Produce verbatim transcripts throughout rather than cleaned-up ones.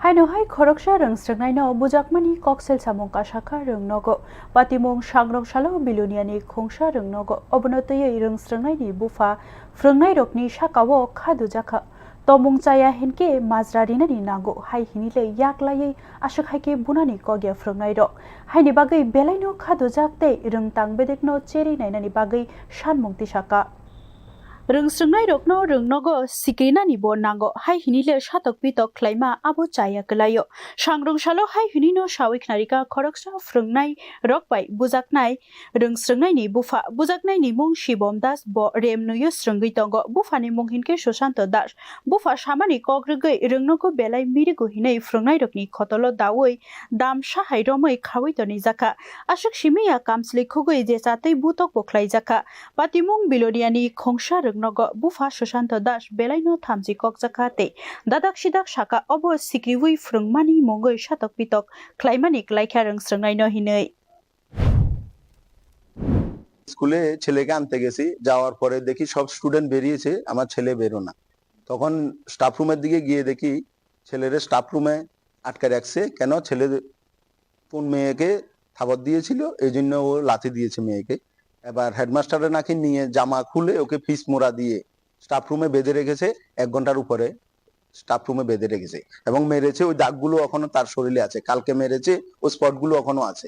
Haino hai khoroksa rwng srwngnaino bujakmani koksel samung kasakha rwng nogo. Patimung sangrong salo Biloniani khungsa rwng nogo. Obono twiwi rwng srwngnaini bupha phrwngnairokni sakao kha dujakha. Tomung chaya hinkhe majra rinani nango, hai hinile yaklaiwi aswk hai khe bunani kok ya phrwngnairok. Haini bagwi belaino kha dujak tei rwng tang bedekno cherwi nainani bagwi sanmung tisaka. Rwng srwngnairokno rwng nogo sikrinani bo nango, hai hinile satok pitok khlaima abo chaya kwlaio. Sangrong salo hai hinino sawi khnarika khoroksa phrwngnairok bai bujaknai rwng srwngnaini bupha. Bujaknaini mung Shibom Das, bo rem nwiyo srwngwi tongo. Buphani mung hinkhe Sushanto Das. Bupha samani kok rwgwi rwng nogo belai mirigo hinwi phrwngnairokni khotolo daui dam sahai romwi khaui tonijakha. Aswk simi ya kamchwlwi khugwi je chatwi butok bo khlaijakha. Patimung Biloniani khungsa rwng nogo bupha Sushanto Das belaino thamchi kokjakha tei dadak sidak saka obo sikriwi phrwngmani mungwi satok pitok khlaimani klaikha rwng srwngnaino hinwi. স্কুলে ছেলেকে আনতে গেছি, যাওয়ার পরে দেখি সব স্টুডেন্ট বেরিয়েছে, আমার ছেলে বেরো না। তখন স্টাফ রুমের দিকে গিয়ে দেখি ছেলেরে স্টাফ রুমে আটকে রাখছে। কেন? ছেলে কোন মেয়েকে থাবড় দিয়েছিল, এই জন্য ও লাথি দিয়েছে মেয়েকে। এবার হেডমাস্টারে নাকি নিয়ে জামা খুলে ওকে ফিস মোড়া দিয়ে স্টাফ রুমে বেঁধে রেখেছে, এক ঘন্টার উপরে স্টাফ রুমে বেঁধে রেখেছে এবং মেরেছে। ওই দাগগুলো এখনো তার শরীরে আছে, কালকে মেরেছে, ওই স্পটগুলো এখনো আছে।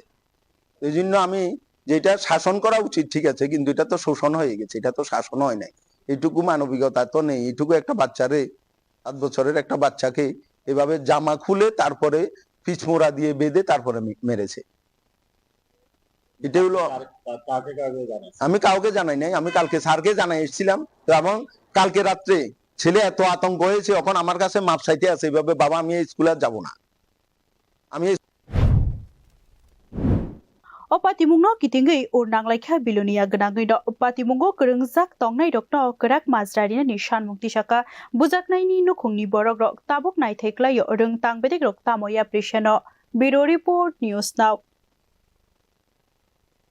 এই জন্য আমি, যেটা শাসন করা উচিত ঠিক আছে, কিন্তু এটা তো শোষণ হয়ে গেছে, এটা তো শাসন হয় নাই। এইটুকু মানবিকতা তো নেই। এইটুকু একটা বাচ্চারে, সাত বছরের একটা বাচ্চাকে এভাবে জামা খুলে তারপরে ফিস মোড়া দিয়ে বেঁধে তারপরে মে- মেরেছে। এটা হলো, কার- কা- কাকে কাকে জানাস? আমি কাউকে জানাই নাই। আমি কালকে স্যারকে জানাই এসেছিলাম তো, এবং কালকে রাত্রে ছেলে এত আতঙ্ক হয়েছে, এখন আমার কাছে মাপ চাইতে আছে এইভাবে, "বাবা, আমি এই স্কুলে আর যাবো না, আমি এই" O patimungno kitingwi ur nanglaikha Bilonia gwnangwino. Patimungo kwrwngjak tongnairokno kwrak majra rinani sanmung tisaka. Bujaknaini nukhungni borokrok tabuk naithai klaio, rwng tang bedekrok tamo yapri seno. Bureau Report, News Now.